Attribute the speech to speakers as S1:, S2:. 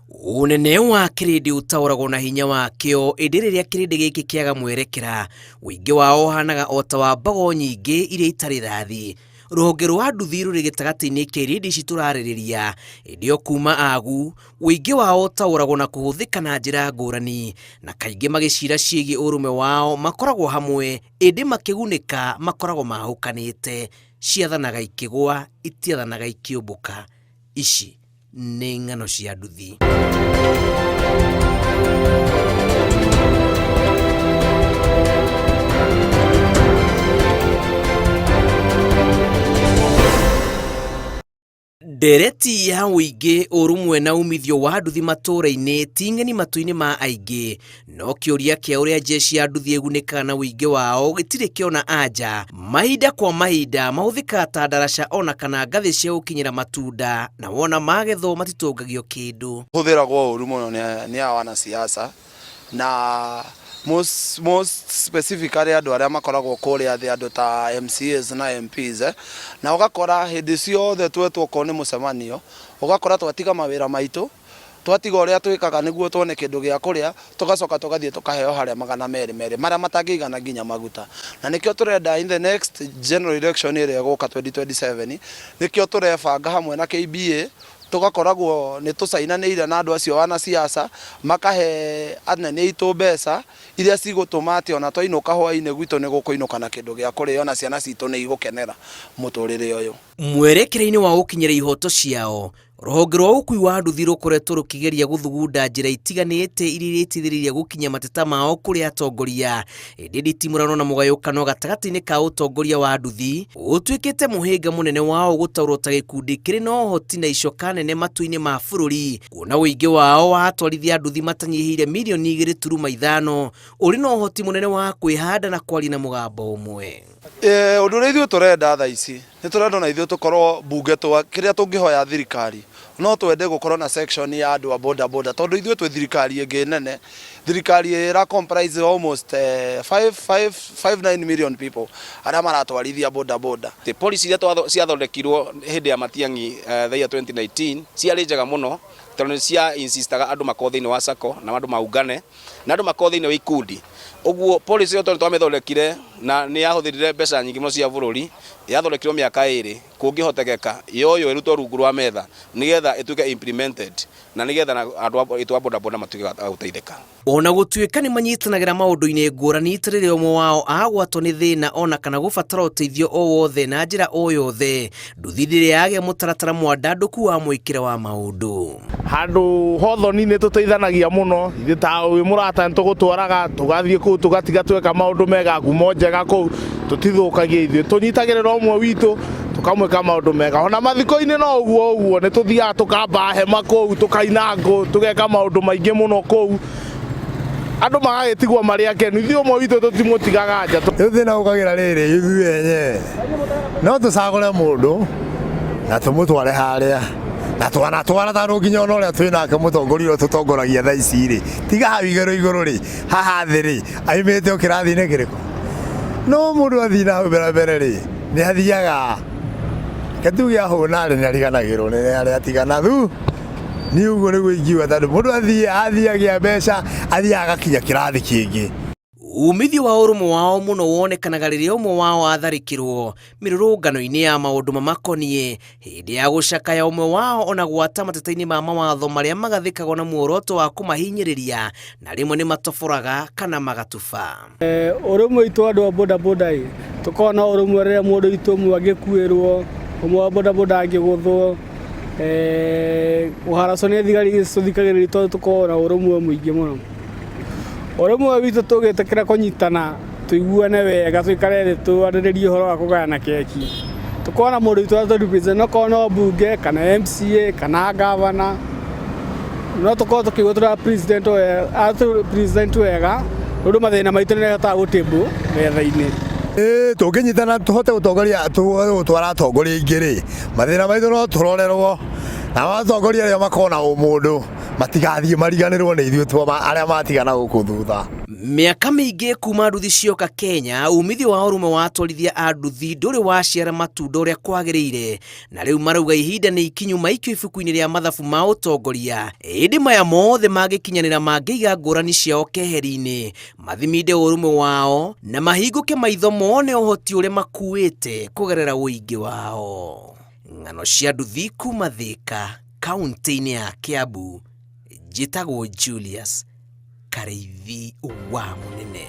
S1: Ũnene wa kĩrĩndĩ ũtaũragwo na hinya wakĩo, ĩndĩ rĩrĩa kĩrĩndĩ gĩkĩ kĩaga mwerekera, ũingĩ wao ũhanaga o ta wa mbago nyingĩ iria itarĩ rathi. Rũhonge rwa nduthi rũrĩ gĩtagatĩ-inĩ kĩa irĩndĩ ici tũrarĩrĩria, ĩndĩ o kuma agu, ũingĩ wao ũtaũragwo na kũhũthĩka na njĩra ngũrani, na kaingĩ magĩcira ciĩgiĩ ũrũme wao makoragwo hamwe, ĩndĩ makĩgunĩka makoragwo mahũkanĩte. Ciathanaga ikĩgũa, itiathanaga ikĩũmbũka. Ici nĩ ng'ano cia nduthi. Ndereti ya ũingĩ, ũrũmwe na umithio wa nduthi matũũra-inĩ ti ng'eni matũ-inĩ ma aingĩ. No kĩũria kĩa ũrĩa jeshi ya nduthi ĩgunĩkaga na ũingĩ wao gĩtirĩ kĩona anja. Mahinda kwa mahinda mahũthĩkaga ta ndaraca ona kana ngathĩ cia gũkinyĩra matunda na wona magethwo matitũngagio kĩndũ.
S2: Hũthĩragwo ũru mũno nĩ a wanasiasa na most, most specifically andũ arĩa makoragwo kũrĩa thĩ andũ ta MCAs na MPs eh. Na ũgakora hĩndĩ ciothe twetwo okorwo nĩ mũcemanio ũgakora twatiga mawĩra maitũ Twatiga ũrĩa twĩkaga nĩguo tuone kĩndũ gĩa kũrĩa, tũgacoka tũgathiĩ tũkaheo harĩa 200 200 marĩa matangĩigana nginya maguta. Na nĩkĩo tũrenda in the next general election ĩrĩa ĩgũka 2027, nĩkĩo tũrebanga hamwe na KBA, tũgakoragwo nĩ tũcainanĩire na andũ acio wanasiasa, makahe anene aitũ mbeca iria cigũtũma atĩ ona twainũka hwainĩ gwitũ nĩ gũkũinũka na kĩndũ gĩa kũrĩo na ciana citũ nĩ igũkenera mũtũrĩre ũyũ.
S1: Mwerekera-inĩ wa gũkinyĩra ihoto ciao, Rũhonge rwa ũkui wa nduthi rũkoretwo rũkĩgeria gũthugunda njĩra itiganĩte iria irĩteithĩrĩria gũkinyia mateta mao kũrĩ atongoria, ĩndĩ nditimũrano na mũgayũkano gatagatĩ-inĩ ka ũtongoria wa nduthi ũtuĩkĩte mũhĩnga mũnene wao gũtaũrwo ta gĩkundi kĩrĩ na ũhoti na icoka nene matũ-inĩ ma bũrũri, kuona ũingĩ wao wa atwarithia a nduthi matanyihĩire mirioni 2.5 ũrĩ na ũhoti mũnene wa kwĩhanda na kwaria na mũgambo ũmwe.
S2: Ũndũ ũrĩa ithuĩ tũrenda thaa ici, nĩ tũrenda ona ithuĩ tũkorwo mbunge twa, kĩrĩa tũngĩhoya thirikari, no twende gũkorwo na section ya andũ a boda boda, tondũ ithuĩ twĩ thirikari ĩngĩ nene, thirikari ĩra comprise almost 5, 5, 5, 9 million people arĩa maratwarithia boda boda.
S3: Policy iria ciathondekirwo hĩndĩ ya Matiang'i the year 2019 ciarĩ njega mũno, tondũ nĩ cia insistaga andũ makorwo thĩinĩ wa sacco na andũ maungane na andũ makorwo thĩinĩ wa ikundi. Ũguo policy ĩyo tondũ twamĩthondekire na nĩ yahũthĩrire mbeca nyingĩ mũno cia bũrũri, yathondekirwo mĩaka ĩrĩ, kũngĩhotekeka yoywo ĩrutwo rungu rwa metha nĩgetha ĩtuĩke implemented na nĩgetha andũ aitũ a bodaboda matuĩke a gũteithĩka.
S1: Ona gũtuĩka nĩ manyitanagĩra maũndũ-inĩ ngũrani ta rĩrĩa ũmwe wao agwatwo nĩ thĩna ona kana gũbatara ũteithio o wothe na njĩra o yothe, nduthi ndĩrĩ yagĩa mũtaratara mwandandũku wa mwĩkĩre wa maũndũ.
S4: Handũ hothoni nĩ tũteithanagia mũno, ithuĩ ta wĩ mũrata nĩ tũgũtwaraga tũgathiĩ kũu tũgatiga tweka maũndũ mega, ngumo njega kũu, tũtithũkagia ithuĩ, tũnyitagĩrĩra ũmwe witũ tũkamwĩka maũndũ mega, ona mathiko-inĩ no ũguo ũguo, nĩ tũthiaga tũkamba hema kũu, tũkaina ngũ, tũgeka maũndũ maingĩ mũno kũu, andũ magagĩtigwo marĩ akenu, ithuĩ ũmwe witũ tũtimũtigaga nja.
S5: Rĩu thĩna ũkagĩra rĩrĩ ithuĩ enyewe no tũcagũre mũndũ na tũmũtware harĩa na twanatwara tondũ nginya ona ũrĩa twĩ nake mũtongoria ũrĩa tũtongoragia thaa ici rĩ tiga hau igũrũ igũrũ rĩ haha thĩ rĩ aimĩte o kĩrathi-inĩ kĩrĩkũ no mũndũ athiĩ na hau mbere mbere rĩ nĩ athiaga reke tuge ahũna rĩ nĩ ariganagĩrwo nĩ arĩa atigana thu niĩ ũguo nĩguo ingiuga tondũ mũndũ athiĩ athiĩ agĩa mbeca athiaga agakinya kĩrathi kĩngĩ.
S1: Umithio wa ũrũmwe wao mũno wonekanaga rĩrĩa ũmwe wao atharĩkĩrwo mĩrũrũngano-inĩ ya maũndũ mamakoniĩ, hĩndĩ ya gũcakaya ũmwe wao ona gwata mateta-inĩ ma mawatho marĩa magathĩkagwo na muoroto wa kũmahinyĩrĩria na rĩmwe nĩ matoboraga kana magatuba.
S6: Ũrũmwe witũ andũ a boda boda ĩ, tũkoragwo na ũrũmwe rĩrĩa mũndũ witũ ũmwe angĩkuĩrwo, ũmwe wa boda boda angĩgũthwo, kũharacwo nĩ thigari tũthikagĩrĩria tondũ tũkoragwo na ũrũmwe mũingĩ mũno. Ũrũmwe witũ tũgĩtĩkĩra kũnyitana tũiguane wega tũikare thĩ twarĩrĩrie ũhoro wa kũgayana keki, tũkorwo na mũndũ witũ ũratũ represent okorwo no mbunge kana MCA kana ngavana, no tũkorwo tũkĩigua tũra present wega, aratũ represent wega tondũ mathĩna maitũ nĩ ahotaga gũ table metha-inĩ.
S5: Ĩĩ tũngĩnyitana tũhote gũtongoria tũhote gũtwara atongoria aingĩ rĩ, mathĩna maitũ no tũrorerwo, nao atongoria arĩa makoragwo na ũmũndũ. Matigathiĩ mariganĩrwo nĩ ithuĩ twa arĩa matigana gũkũ thutha.
S1: Mĩaka mĩingĩ kuma nduthi cioka Kenya, umithio wa ũrũmwe wa atwarithia a nduthi ndũrĩ waciara matunda ũrĩa kwagĩrĩire, na rĩu marauga ihinda nĩ ikinyu maikio ibuku-inĩ rĩa mathabu ma ũtongoria. Ĩndĩ maya mothe mangĩkinyanĩra mangĩiga ngũrani ciao keheri-inĩ, mathiminde ũrũmwe wao, na mahingũke maitho mone ũhoti ũrĩa makuĩte kũgerera ũingĩ wao. Ng'ano cia nduthi kuma Thĩka, kaunti-inĩ ya Kiambu, njĩtagwo Julius Karĩithi wa Mũnene.